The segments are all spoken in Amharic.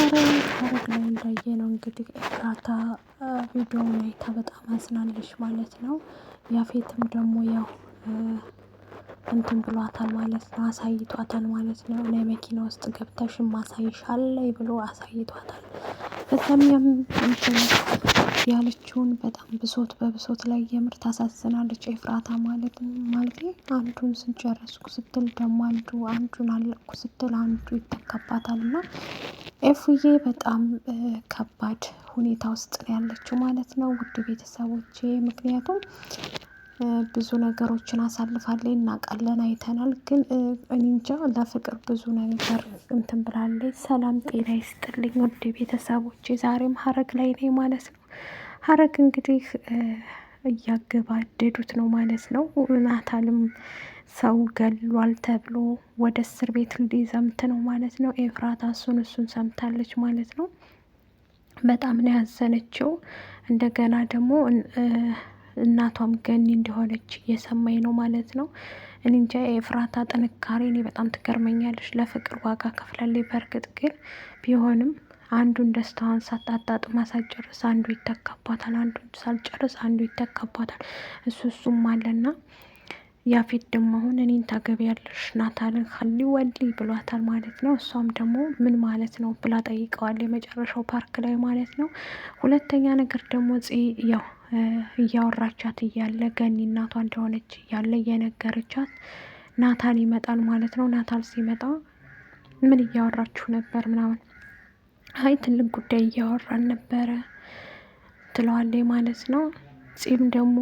ዛሬ ሐረግ ላይ እንዳየነው እንግዲህ ኤፍራታ ቪዲዮውን አይታ በጣም አዝናለች ማለት ነው። ያፌትም ደግሞ ያው እንትን ብሏታል ማለት ነው፣ አሳይቷታል ማለት ነው። እኔ መኪና ውስጥ ገብተሽ ማሳይሻለሁ ብሎ አሳይቷታል። በጣም ያም እንትን ያለችውን በጣም ብሶት በብሶት ላይ የምር ታሳዝናለች ኤፍራታ ማለት ማለት አንዱን ስንጨረስኩ ስትል ደግሞ አንዱ አንዱን አለቅኩ ስትል አንዱ ይተካባታል እና ኤፉዬ በጣም ከባድ ሁኔታ ውስጥ ነው ያለችው ማለት ነው። ውድ ቤተሰቦቼ ምክንያቱም ብዙ ነገሮችን አሳልፋለች እናውቃለን፣ አይተናል። ግን እኔ እንጃ ለፍቅር ብዙ ነገር እንትን ብላለች። ሰላም ጤና ይስጥልኝ ውድ ቤተሰቦቼ፣ ዛሬም ሀረግ ላይ ነኝ ማለት ነው። ሀረግ እንግዲህ እያገባደዱት ነው ማለት ነው። ናታልም ሰው ገሏል ተብሎ ወደ እስር ቤት ሊዘምት ነው ማለት ነው። ኤፍራታ እሱን እሱን ሰምታለች ማለት ነው። በጣም ነው ያዘነችው። እንደገና ደግሞ እናቷም ገኒ እንደሆነች እየሰማኝ ነው ማለት ነው። እኔ እንጃ የኤፍራታ ጥንካሬ እኔ በጣም ትገርመኛለች። ለፍቅር ዋጋ ከፍላለች። በእርግጥ ግን ቢሆንም አንዱን ደስታዋን ሳታጣጥም ሳትጨርስ አንዱ ይተካባታል፣ አንዱን ሳልጨርስ አንዱ ይተካባታል። እሱ እሱም አለና ያፌት ደግሞ አሁን እኔን ታገቢያለሽ ናታልን ከሊ ወሊ ብሏታል ማለት ነው። እሷም ደግሞ ምን ማለት ነው ብላ ጠይቀዋል፣ የመጨረሻው ፓርክ ላይ ማለት ነው። ሁለተኛ ነገር ደግሞ ጽ ያው እያወራቻት እያለ ገኒ እናቷ እንደሆነች እያለ እየነገረቻት ናታል ይመጣል ማለት ነው። ናታል ሲመጣ ምን እያወራችሁ ነበር ምናምን፣ አይ ትልቅ ጉዳይ እያወራን ነበረ ትለዋለች ማለት ነው። ጺም ደግሞ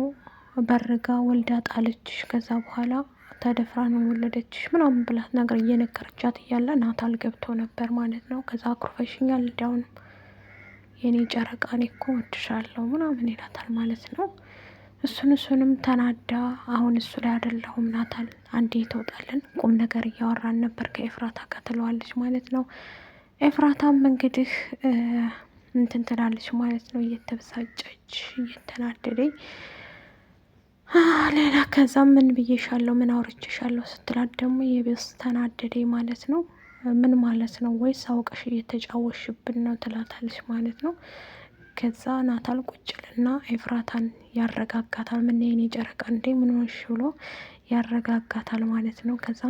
በርጋ ወልዳ ጣለችሽ፣ ከዛ በኋላ ተደፍራ ነው የወለደችሽ ምናምን ብላት ነገር እየነገረቻት እያለ ናታል ገብቶ ነበር ማለት ነው። ከዛ አኩርፈሽኛል፣ እንዲያውንም የኔ ጨረቃ እኔ እኮ ወድሻለሁ ምናምን ይላታል ማለት ነው። እሱን እሱንም ተናዳ አሁን እሱ ላይ አይደለሁም ናታል፣ አንዴ ተውጣለን ቁም ነገር እያወራን ነበር ከኤፍራታ ጋር ትለዋለች ማለት ነው። ኤፍራታም እንግዲህ እንትን ትላለች ማለት ነው፣ እየተበሳጨች እየተናደደኝ ሌላ ከዛ ምን ብዬሻለሁ ምን አውርቼሻለሁ ስትላት ደግሞ የቤስ ተናደደ ማለት ነው። ምን ማለት ነው ወይስ አውቀሽ እየተጫወሽብን ነው ትላታለች ማለት ነው። ከዛ ናታል ቁጭልና ኤፍራታን ያረጋጋታል። ምን የኔ ጨረቃ እንዴ ምን ሆንሽ ብሎ ያረጋጋታል ማለት ነው። ከዛ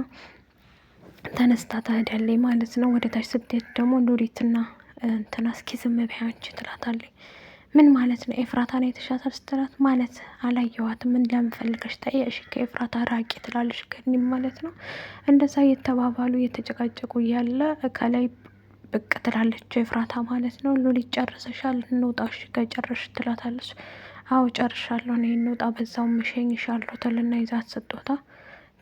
ተነስታ ትሄዳለች ማለት ነው። ወደ ታች ስትሄድ ደግሞ ሉሊትና እንትና እስኪ ዝም በይ አንቺ ትላታለች። ምን ማለት ነው ኤፍራታ ነው የተሻታል ስትላት፣ ማለት አላየዋትም ምን ለምን ጠየቅሽ? ከኤፍራታ ራቂ ትላለች ገኒም ማለት ነው። እንደዛ እየተባባሉ እየተጨቃጨቁ እያለ ከላይ ብቅ ትላለች ኤፍራታ ማለት ነው። ሉሊት ጨርሰሻል? እንውጣ እሺ ከጨረሽ ትላታለች። አዎ ጨርሻለሁ፣ እኔ እንውጣ፣ በዛውም እሸኝሻለሁ ትልና ይዛት ስትወጣ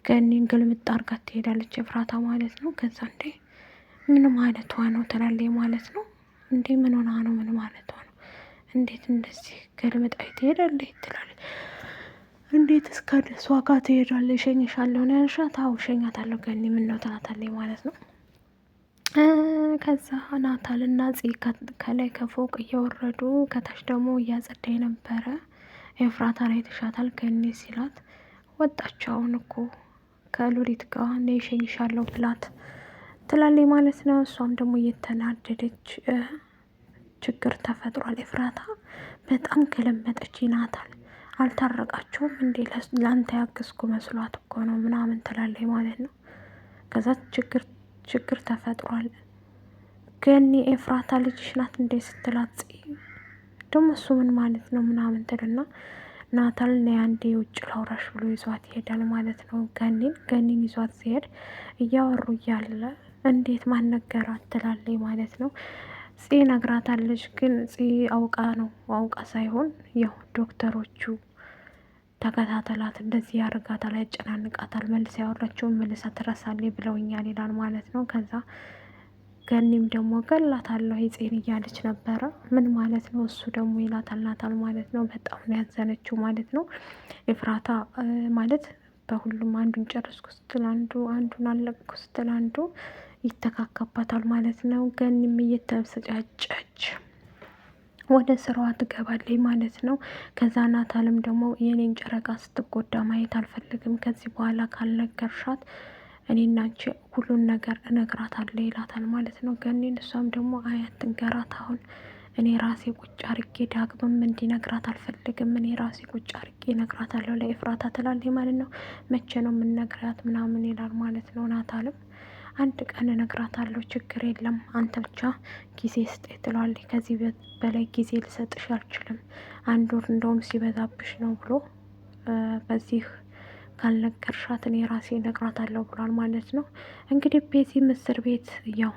ገኒን ግልምጥ አርጋት ትሄዳለች ኤፍራታ ማለት ነው። ከዛ እንዴ ምን ማለቷ ነው ትላለች ማለት ነው። እንዴ ምን ሆና ነው? ምን ማለቷ ነው? እንዴት እንደዚህ ገልምጣይ ትሄዳለች ትላለች። እንዴት እስከ እሷ ጋር ትሄዳለች? እሸኝሻለሁ ነው ያልሻት? አዎ እሸኛታለሁ ገኒ ምን ነው ትላታለች ማለት ነው። ከዛ ናታልና ጽ ከላይ ከፎቅ እየወረዱ ከታች ደግሞ እያጸዳ የነበረ ኤፍራታ ላይ ትሻታል ገኒ ሲላት ወጣቸው። አሁን እኮ ከሉሊት ጋር እኔ እሸኝሻለሁ ብላት ትላለች ማለት ነው። እሷም ደግሞ እየተናደደች ችግር ተፈጥሯል። ኤፍራታ በጣም ገለመጠች ይናታል። አልታረቃቸውም እንዴ ለአንተ ያገዝኩ መስሏት እኮ ነው ምናምን ትላለች ማለት ነው። ከዛ ችግር ችግር ተፈጥሯል። ገኒ ኤፍራታ ልጅሽ ናት እንዴ ስትላት ደግሞ እሱ ምን ማለት ነው ምናምን ትልና ናታል ነይ አንዴ ውጭ ላውራሽ ብሎ ይዟት ይሄዳል ማለት ነው። ገኒን ገኒን ይዟት ሲሄድ እያወሩ እያለ እንዴት ማን ነገራት ትላለች ማለት ነው። ጽ ነግራታለች። ግን ጽ አውቃ ነው አውቃ ሳይሆን ያው ዶክተሮቹ ተከታተላት፣ እንደዚህ ያደርጋታል፣ ያጨናንቃታል፣ መልስ ያወራችውን መልሳ ትረሳለች ብለውኛል ይላል ማለት ነው። ከዛ ገኒም ደግሞ ገላታለሁ ጽን እያለች ነበረ። ምን ማለት ነው እሱ ደግሞ ይላታል ናታል ማለት ነው። በጣም ነው ያዘነችው ማለት ነው። ኤፍራታ ማለት በሁሉም አንዱን ጨረስኩ ስትል አንዱ አንዱን አለቅኩ ስትል አንዱ ይተካካባታል ማለት ነው። ገኒም እየተበሰጫጨች ወደ ስራዋ ትገባለች ማለት ነው። ከዛ ናታልም ደግሞ የኔን ጨረቃ ስትጎዳ ማየት አልፈልግም፣ ከዚህ በኋላ ካልነገርሻት እኔና አንቺ ሁሉን ነገር እነግራታለሁ ይላታል ማለት ነው ገኒን። እሷም ደግሞ አያት ትንገራት አሁን እኔ ራሴ ቁጭ አርጌ ዳግምም እንዲነግራት አልፈልግም። እኔ ራሴ ቁጭ አርጌ እነግራታለሁ ለኤፍራታ ትላለች ማለት ነው። መቼ ነው የምነግራት ምናምን ይላል ማለት ነው ናታልም አንድ ቀን እነግራታለሁ፣ ችግር የለም አንተ ብቻ ጊዜ ስጠኝ ትለዋለች። ከዚህ በላይ ጊዜ ልሰጥሽ አልችልም፣ አንድ ወር እንደውም ሲበዛብሽ ነው ብሎ በዚህ ካልነገርሻት እኔ ራሴ እነግራታለሁ ብሏል ማለት ነው። እንግዲህ ቤዚ እስር ቤት ያው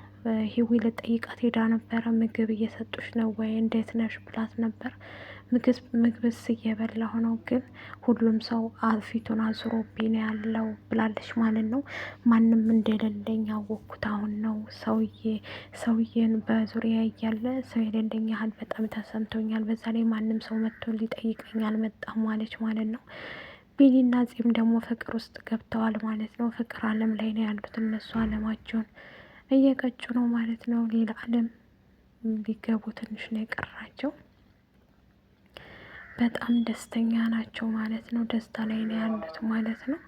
ሂዊ ልጠይቃት ሄዳ ነበረ። ምግብ እየሰጡሽ ነው ወይ እንዴት ነሽ ብላት ነበር። ምግብስ እየበላሁ ነው፣ ግን ሁሉም ሰው ፊቱን አዙሮብኝ ነው ያለው ብላለች ማለት ነው። ማንም እንደሌለኝ ያወቅኩት አሁን ነው። ሰውዬ ሰውዬን በዙሪያ እያለ ሰው የሌለኝ ያህል በጣም ተሰምቶኛል። በዛ ላይ ማንም ሰው መጥቶ ሊጠይቀኝ አልመጣም ማለች ማለት ነው። ቢኒና ጺም ደግሞ ፍቅር ውስጥ ገብተዋል ማለት ነው። ፍቅር አለም ላይ ነው ያሉት እነሱ አለማቸውን እየቀጩ ነው ማለት ነው። ሌላ አለም ሊገቡ ትንሽ ነው የቀራቸው። በጣም ደስተኛ ናቸው ማለት ነው። ደስታ ላይ ነው ያሉት ማለት ነው።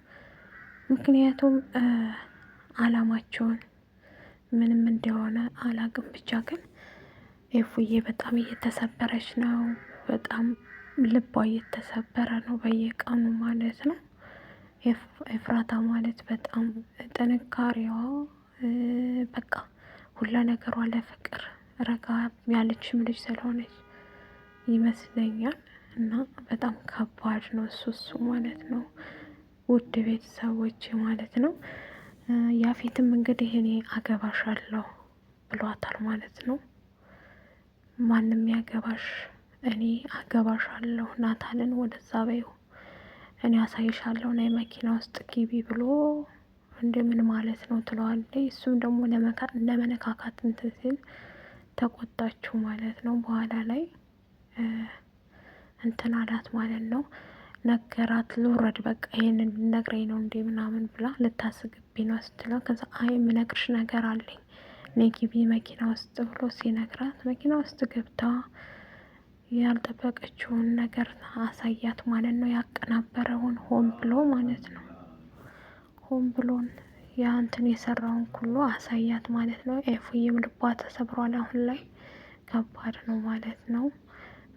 ምክንያቱም አላማቸውን ምንም እንደሆነ አላቅም፣ ብቻ ግን ኤፉዬ በጣም እየተሰበረች ነው። በጣም ልቧ እየተሰበረ ነው በየቀኑ ማለት ነው። ኤፍራታ ማለት በጣም ጥንካሬዋ በቃ ሁላ ነገሯ ለፍቅር ረጋ ያለችም ልጅ ስለሆነች ይመስለኛል። እና በጣም ከባድ ነው እሱ እሱ ማለት ነው። ውድ ቤተሰቦች ማለት ነው። ያፌትም እንግዲህ እኔ አገባሻለሁ ብሏታል ማለት ነው። ማንም ያገባሽ እኔ አገባሻለሁ ናታልን ወደዛ በይው እኔ አሳይሻለሁ ናይ መኪና ውስጥ ግቢ ብሎ እንደምን ማለት ነው ትለዋለች። እሱም ደግሞ ለመነካካት እንትን ሲል ተቆጣችው ማለት ነው። በኋላ ላይ እንትን አላት ማለት ነው። ነገራት። ልውረድ በቃ ይሄንን ልነግረኝ ነው እንዴ ምናምን ብላ ልታስግቢ ነው ስትለው፣ ከዛ አይ የምነግርሽ ነገር አለኝ ነይ ግቢ መኪና ውስጥ ብሎ ሲነግራት መኪና ውስጥ ገብታ ያልጠበቀችውን ነገር አሳያት ማለት ነው። ያቀናበረውን ሆን ብሎ ማለት ነው። ሆን ብሎን ያንትን የሰራውን ሁሉ አሳያት ማለት ነው። ኤፉዬም ልቧ ተሰብሯል። አሁን ላይ ከባድ ነው ማለት ነው።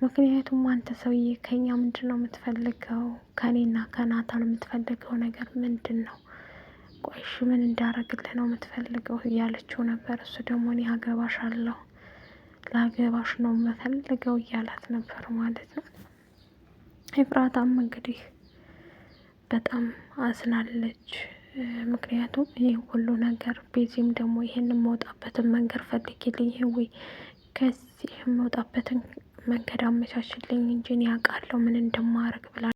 ምክንያቱም አንተ ሰውዬ ከኛ ምንድን ነው የምትፈልገው? ከኔና ከናታን የምትፈልገው ነገር ምንድን ነው? ቆይሽ ምን እንዳረግልህ ነው የምትፈልገው? እያለችው ነበር። እሱ ደግሞ እኔ አገባሽ አለሁ ላገባሽ ነው የምፈልገው እያላት ነበር ማለት ነው። ኤፍራታም እንግዲህ በጣም አዝናለች። ምክንያቱም ይህ ሁሉ ነገር ቤዚም ደግሞ ይህን የምወጣበትን መንገድ ፈልጊልኝ፣ ወይ ከዚህ የምወጣበትን መንገድ አመቻችልኝ እንጂ እኔ አውቃለሁ ምን እንደማረግ ብላ